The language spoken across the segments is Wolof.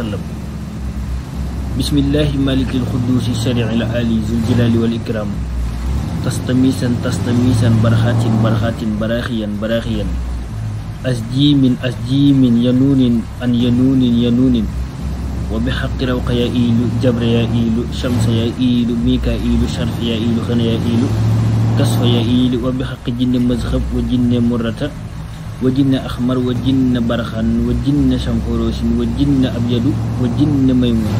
وسلم. bismillahi malikil qudusi syari'il ali zul jalali wal ikram. Tastamisan barhatin barakhiyan asjimin yanunin wa bihaqqi rawqa ya ilu jabra ya ilu shamsa ya ilu mikailu sharfi ya ilu khana ya ilu kasfa ya ilu wa bihaqqi jinni mazhab wa jinni murrata wa jinni akhmar wa jinni barkhan wa jinni shamhurusin wa jinni abyadu wa jinni maymun.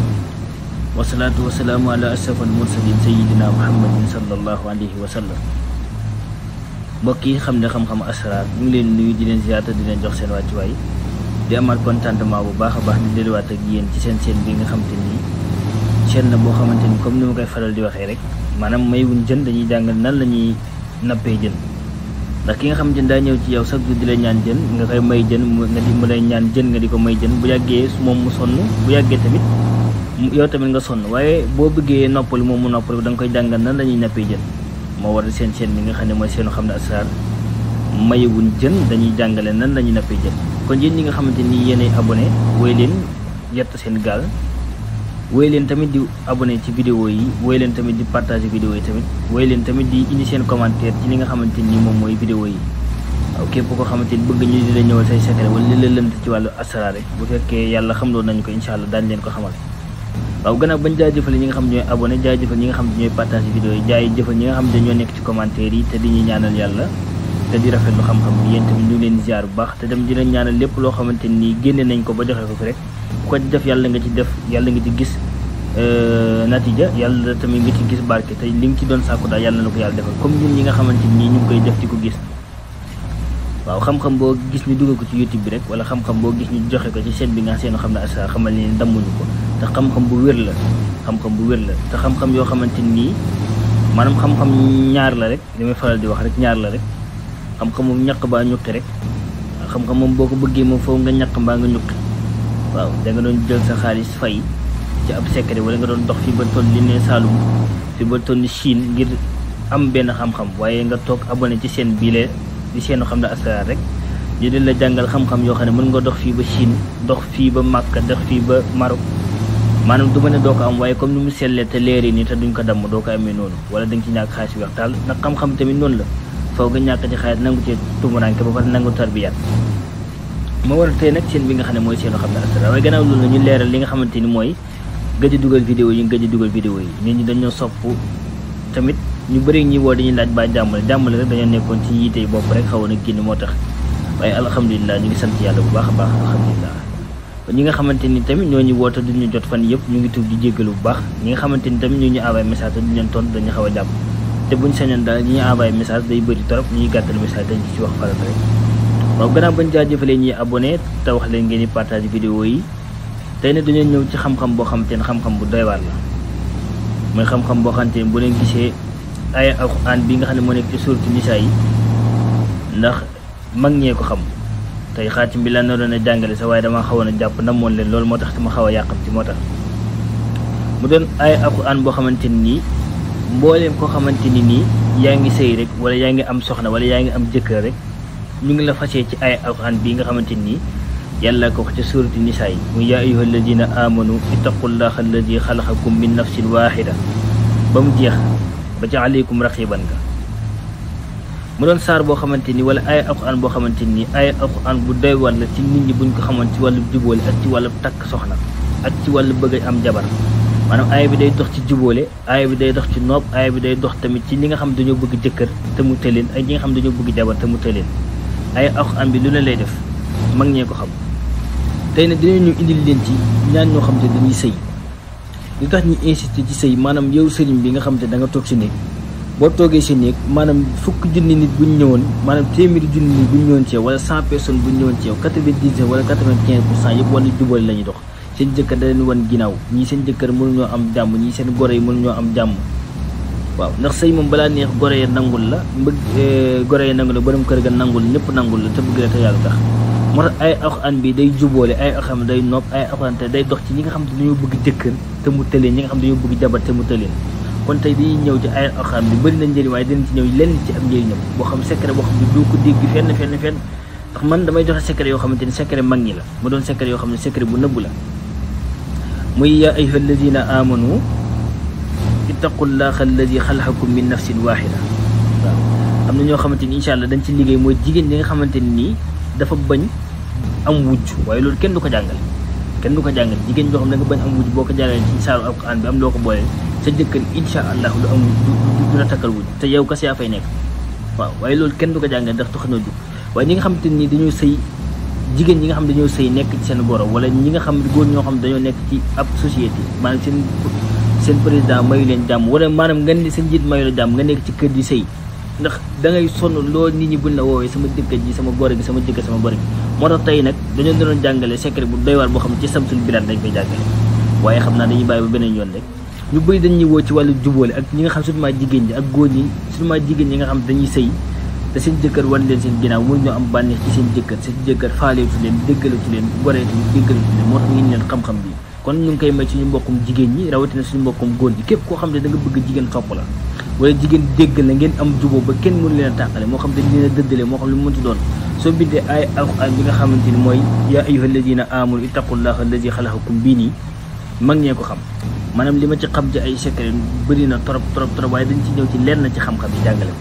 Wassalatu wassalamu ala ashrafil mursalin sayyidina muhammadin sallallahu alayhi wa sallam. Mbokk yi xam ne xam-xam asrar ñu ngi leen nuyu di leen ziyaata di leen jox seen wàccuwaay di amal contentement bu baax a baax di delluwaat ak yéen ci seen bi nga xamante ni chaîne na boo xamante ni comme ni ma koy faral di waxee rek maanaam maywuñ jën dañuy jàngal nan la ñuy nappee jën. ndax ki nga xamante ni daa ñëw ci yow chaque jour di la ñaan jën nga koy may jën mu lay ñaan jën nga di ko may jën bu yàggee moom mu sonn bu yàggee tamit yow tamit nga sonn waaye boo bëggee noppalu moom mu noppalu da nga koy jàngal nan la ñuy nappee jën. moo waral seen bi nga xam ne mooy seenu xam ne asrar mayewuñ jën dañuy jàngale nan la ñuy nappee jën. kon yéen ñi nga xamante ni yéenay abonné woy leen yett seen gaal woy leen tamit di abonné ci vidéo yi woy leen tamit di partager vidéo yi tamit woy leen tamit di indi seen commentaire ci li nga xamante ni moom mooy vidéo yi. waaw képp koo xamante ni bëgg ñu di la ñëwal say secret wala li la lënt ci wàllu asrar rek bu fekkee yàlla xamloo nañu ko incha allah daañu leen ko xamal. waaw gannaaw bañ jaajëfal ñi nga xam ñooy abonné jaajëfal ñi nga xam ñooy partager vidéo yi jaajëfal ñi nga xam dañoo nekk ci commentaire yi te di ñu ñaanal yàlla te di rafetlu xam-xam bi yéen tamit ñu leen ziar bu baax te dem di leen ñaanal lépp loo xamante ni génne nañ ko ba joxe ko fi rek ko def yàlla nga ci gis natija yàlla tamit nga ci gis barke te li nga ci doon sàkku daal yàlla na ko yàlla defal comme ñun ñi nga xamante ni ñu ngi koy def di ko gis. waaw xam-xam boo gis ñu dugal ko ci YouTube bi rek wala xam-xam boo gis ñu joxe ko ci chaîne bi nga seen xam ne asrar xamal ni dammuñu ko te xam-xam bu wér la te xam-xam yoo xamante nii maanaam xam-xam ñaar la rek li may faral di wax rek ñaar la rek xam-xam moom ñaq baa ñuqi rek xam-xam moom boo ko bëggee moom foofu nga ñaq mbaa nga ñuqi. waaw da nga doon jël sa xaalis fay ci ab secret wala nga doon dox fi ba toll li ne Saalum fi ba toll ni Chine ngir am benn xam-xam waaye nga toog abonné ci seen biile di seenu xam ne asrar rek ñu di la jàngal xam-xam yoo xam ne mën nga dox fii ba Chine dox fii ba Makka dox fii ba Maroc maanaam du ma ne doo ko am waaye comme ni mu sellee te leeri nii te duñ ko damm doo ko amee noonu wala da nga ci ñàkk xaalis weex taal nag xam-xam tamit noonu la faw nga ñàkk ci xaalis nangu ci tumuranke ba pare nangu tarbiyaat moo waral tey nag seen bi nga xam ne mooy seenu xam ne asrar waaye gannaaw loolu ñu leeral li nga xamante ni mooy gëj a dugal vidéo yi nit ñi dañoo sopp tamit ñu bëri ñi woo dañuy laaj ba jàmmale rek dañoo nekkoon ci yiitey bopp rek xawoon a génn moo tax waaye alhamdulilah ñu ngi sant yàlla bu baax a baax alhamdulilah. ñi nga xamante ni tamit ñoo ñu woote duñu jot fan yëpp ñu ngi tuub di jéggalu bu baax ñi nga xamante ni tamit ñoo ñu envoyé message te duñu leen tontu dañu xaw a jàpp te buñ sañoon daal ñi ñu envoyé message day bëri trop ñuy gàttal message dañ ci wax farat rek. waaw gannaaw bañ jaajëfalee ñuy abonné te wax leen ngeen di partage vidéo yi tey ne dañoo ñëw ci xam-xam boo xamante ne xam-xam bu doy waar la mooy xam-xam boo xamante ne bu leen gisee ay alxuraan bi nga xam ne moo nekk ci suuratu Nisaa yi ndax mag ñee ko xam tey xaatim bi la na doon a jàngale sax waaye dama xawoon a jàpp namoon leen loolu moo tax sama xaw a yàqam ci moo tax mu doon ay alxuraan boo xamante ni nii mbooleem koo xamante ni nii yaa ngi sëy rek wala yaa ngi am soxna wala yaa ngi am jëkkër rek ñu ngi la fasee ci ay alxuraan bii nga xamante ni yàlla ko wax ci suuratu Nisaa yi muy yaa ayyuha alladina amanu ittaqullaha alladi xalaqakum min nafsin waxida ba mu jeex ba ci aleykum raqiban nga mu doon saar boo xamante ni wala ay alxuraan boo xamante ni ay alxuraan bu doy war la ci nit ñi buñ ko xamoon ci wàllu jubóole ak ci wàllu takk soxna ak ci wàllu bëgg am jabar maanaam aaya bi day dox ci jubóole aaya bi day dox ci noob aaya bi day dox tamit ci li nga xam dañoo bëgg jëkkër te mu tëleen ak ñi nga xam dañoo bëgg jabar te mu tëleen ay alxuraan bi lu ne lay def mag ñee ko xam tey nag dinañ ñu indil leen ci ñaan ñoo xam te dañuy sëy li tax ñu insister ci sëy maanaam yow sëriñ bi nga xam te da nga toog si néeg boo toogee si néeg maanaam fukki junni nit buñ ñëwoon maanaam téeméeri junni nit buñ ñëwoon ci yow wala 100 personnes buñ ñëwoon ci yow 90 wala 95% yëpp wala jubale la ñuy dox seen jëkkër da leen wan ginnaaw ñii seen jëkkër mënuñoo am jàmm ñii seen gore yi mënuñoo am jàmm. waaw ndax sëy moom balaa neex gore ya nangul la gore ya nangul la borom kër ga nangul ñëpp nangul la te bëgg la te yàlla tax moo tax ay alxuraan bi day jubóole ay alxuraan day nopp ay alxuraan te day dox ci ñi nga xam te dañoo bëgg jëkkër te mu tëleen ñi nga xam dañoo bëgg jabar te mu tëleen kon tey dañuy ñëw ci ay alxuraan bi bëri na njëriñ waaye dinañ ci ñëw lenn ci am njëriñam boo xam secret boo xam ne doo ko dégg fenn ndax man damay joxe secret yoo xamante ni secret mag ñi la mu doon secret yoo xam ne secret bu nëbb la muy yaa ayyuha alladina amanu ittaqullaha alladi xalaqakum min nafsin waxida. waaw am na ñoo xamante ni incha allah dañ ci liggéey mooy jigéen ñi nga xamante ni dafa bañ am wujj, waaye loolu kenn du ko jàngale. kenn du ko jàngale jigéen ñoo xam ne da nga bañ am wujj boo ko jàngalee ci saaru alquran bi am loo ko boole sa jëkkër incha allah du am du la takkal wujj te yow kas yaa fay nekk. waaw waaye loolu kenn du ko jàngale ndax tax na jug. waaye ñi nga xamante ni dañoo sëy, jigéen ñi nga xam dañoo sëy nekk ci seen goro, wala ñi nga xam góor ñoo xam dañoo nekk ci ab société, maanaam seen président mayu leen jàmm, wala maanaam nga ne seen njiit mayu la jàmm, nga nekk ci kër di sëy, ndax da ngay sonn loolu nit ñi buñ la woowee sama jëkkër ji sama goro gi sama jëkkër sama goro gi. moo tax tey nag dañoo doon jàngale secret bu doy waar boo xam ne ci samsul bilan dañ koy jàngale, waaye xam naa dañuy bàyyi ba beneen yoon rek. ñu bëri dañuy woo ci wàllu jubóole ak ñi nga xam surtout jigéen ñi ak góor ñi, surtout jigéen ñi nga xam dañuy sëy te seen jëkkër wan leen seen ginnaaw mënu ñoo am bànneex ci seen jëkkër faaleetu leen, déggalatu leen, goreetu déggalatu leen. moo tax ñu leen xam-xam bi kon ñu ngi koy may suñu mbokkum jigéen ñi, rawatina suñu mbokkum góor ñi. képp koo xam ne da nga bëgg jigéen topp la wala jigéen déggal la, ngeen am jubóo ba kenn mënu leen a tàqale, moo xam dañ leen a dëddale, moo xam lu mu mënti doon. soo bindee ay alxuraan bi nga xamante ni mooy yaa ayyuha alladina amanu ittaqullaha alladi xalaqakum bii nii, mag ñee ko xam. maanaam li ma ci xam ci ay secret bëri na trop trop trop, waaye dañ ci ñëw ci lenn ci xam-xam yi jàngale.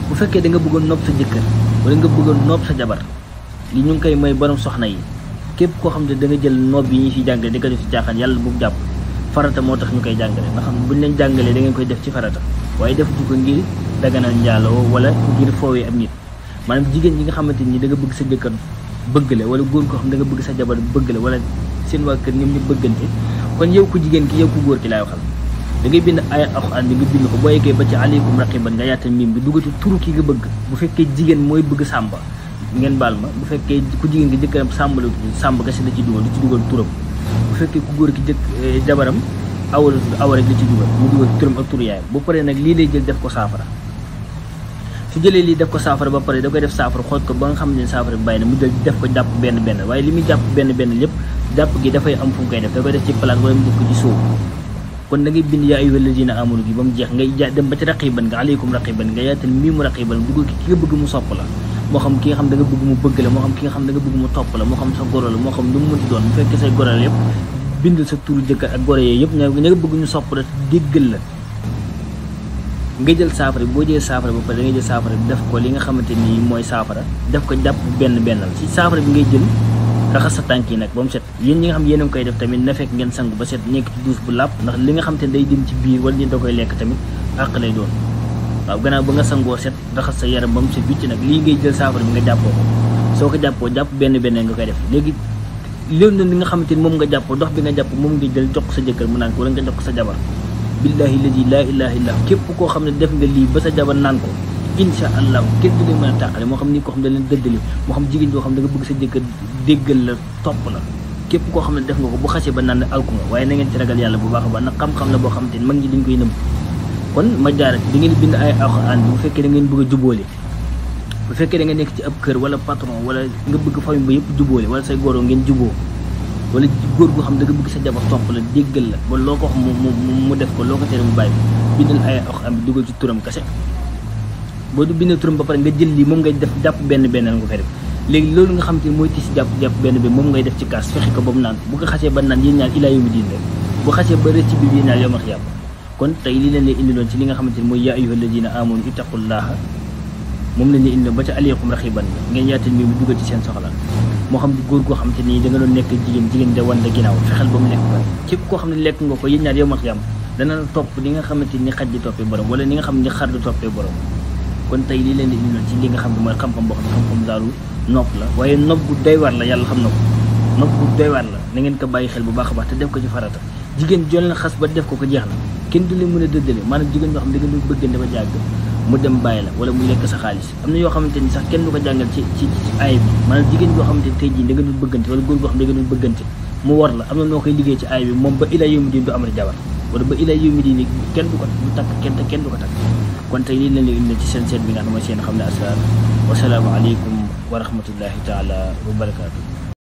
bu fekkee da nga bëggoon nopp sa jëkkër wala nga bëggoon nopp sa jabar, li ñu ngi koy may borom soxna yi. képp koo xam ne da nga jël nopp yi ñu fi jàngale di ko def ci caaxaan, yàlla bu jàpp farata moo tax ñu koy jàngale. nga xam ne buñ leen jàngalee da ngeen koy def ci farata, waaye def du ko ngir daganal njaaloo wala ngir foowee am nit. maanaam jigéen ñi nga xamante ni da nga bëgg sa jëkkër bëgg la, wala góor koo xam da nga bëgg sa jabar bëgg la, wala seen waa kër ñoom ñu bëggante, kon yow ku jigéen ki yow ku góor ki laay waxal. da ngay bind ay alxuraan bi nga bind ko boo yeggee ba ci aleykum raqiban nga yaatal mim bi dugati turu ki nga bëgg. bu fekkee jigéen mooy bëgg sàmba ngeen baal ma, bu fekkee ku jigéen ki jëkkëram sàmba la sàmba kese la ci dugal, du ci dugal turam. bu fekkee ku góor ki jabaram awa la tudd, awa rek la ci dugal, mu dugal turam ak turu yaayam. bu paree nag lii lay jël def ko saafara. su jëlee lii def ko saafara ba pare da koy def saafara xooj ko ba nga xam ne saafara bi bàyyi na mu jël def ko jàpp benn benn, waaye li muy jàpp benn benn lépp jàpp gi dafay am fu mu koy def, da koy def ci place wala mu def ko ci suuf. kon da ngay bind yaa ayyuha allazina amanu gi ba mu jeex, ngay dem ba ci raqiban nga aleykum raqiban nga yaatal miimu raqiban dugal ki nga bëgg mu sopp la, moo xam ki nga xam da nga bëgg mu bëgg la, moo xam ki nga xam da nga bëgg mu topp la, moo xam sa goro la, moo xam lu mu mënti doon. bu fekkee say goro la yëpp bind sa turu jëkkër ak goro yooyu yëpp ña nga bëgg ñu sopp la déggal la. nga jël saafara bi, boo jëlee saafara ba pare da ngay jël saafara bi def ko li nga xamante ni mooy saafara, def ko jàpp benn bennal ci saafara bi ngay jël raxas sa tànk yi nag ba mu set. yéen ñi nga xam yéen a ngi koy def tamit na fekk ngeen sangu ba set, nekk ci douche bu làpp, ndax li nga xam te ne day dem ci biir wala ñi da koy lekk tamit àq lay doon. waaw gannaaw ba nga sangoo set raxas sa yaram ba mu set wicc nag lii ngay jël saafara bi nga jàppoo ko. soo ko jàppoo jàpp benn benn nga koy def. léegi loolu na li nga xamante ni moom nga jàppoo dox bi nga jàpp moom nga jël jox ko sa jëkkër mu naan ko, wala nga jox ko sa jabar. billahi ladi laa ilaha illa képp koo xam ne def nga lii ba sa jabar naan ko, insha allah kenn du leen mën a tàqale. moo xam ni koo xam ne da leen dëddale, moo xam jigéen joo xam ne da nga bëgg sa jëkkër déggal la topp la, képp koo xam ne def nga ko bu xasee ba naan alku nga. waaye na ngeen ci ragal yàlla bu baax a baax, nag xam-xam la boo xamante ni mag ñi dañ koy nëbb. kon ma jaarat di ngeen bind ay alxuraan bi bu fekkee da ngeen bëgg a jubóole, bu fekkee da nga nekk ci ab kër wala patron wala nga bëgg famille ba yëpp jubóole, wala say góoroo ngeen jubóo, wala góor goo xam da nga bëgg sa jabar topp la déggal la ba loo ko wax mu def ko, loo ko tere mu bàyyi ko. bindal ay alxuraan bi dugal ci turam kese. boo du bindee turam ba pare nga jël lii moom ngay def jàpp benn benn nga koy def. léegi loolu nga xam te mooy tis jàpp benn bi moom ngay def ci kaas, fexe ko ba mu naan bu ko xasee ba naan yéen ñaar ilaa yawmi diin rek, bu xasee ba rëcc bi yéen ñaar yawmal xiyaama. kon tey li leen lay indiloon ci li nga xamante ni mooy yaa ayyuha alladina amanu ittaqullaha, moom lañ lay indiloon ba ca aleykum raqiban ngeen yaatal mi mu dugal ci seen soxla. moo xam góor goo xam te nii da nga doon nekk jigéen de wan la ginnaaw, fexeel ba mu lekk ko. képp koo xam ne lekk nga ko yéen ñaar yawmal xiyaama dana la topp li nga xamante ni xaj di toppee borom, wala ni nga xam ne xar di toppee borom. kon tey li leen di indiloon ci li nga xam ne mooy xam-xam boo xam ne xam-xam daaru nopp la, waaye nopp bu doy war la, yàlla xam na ko. nopp bu doy war la, na ngeen ko bàyyi xel bu baax a baax te def ko ci farata. jigéen jol na xas ba def ko jeex na, kenn du leen mën a dëddale. maanaam jigéen ñoo xam ne da ngeen bëggante ba jàgg mu dem bàyyi la wala mu lekk sa xaalis. am na yoo xamante ni sax kenn du ko jàngal ci aay bi, maanaam jigéen joo xamante ni tey jii da nga dul bëggante wala góor goo xam ne da nga dul bëggante mu war la, am na noo koy liggéey ci aay bi moom ba ilaa yawmi diin du amati jabar, wala ba ilaa yawmi diin kenn du ko du takk kenn du ko takk. kon tey lii lañ leen indi ci seen bi nga xam ne seen xam ne asrar. wasalaamu aleykum wa rahmatullahi taala wa barakaatu.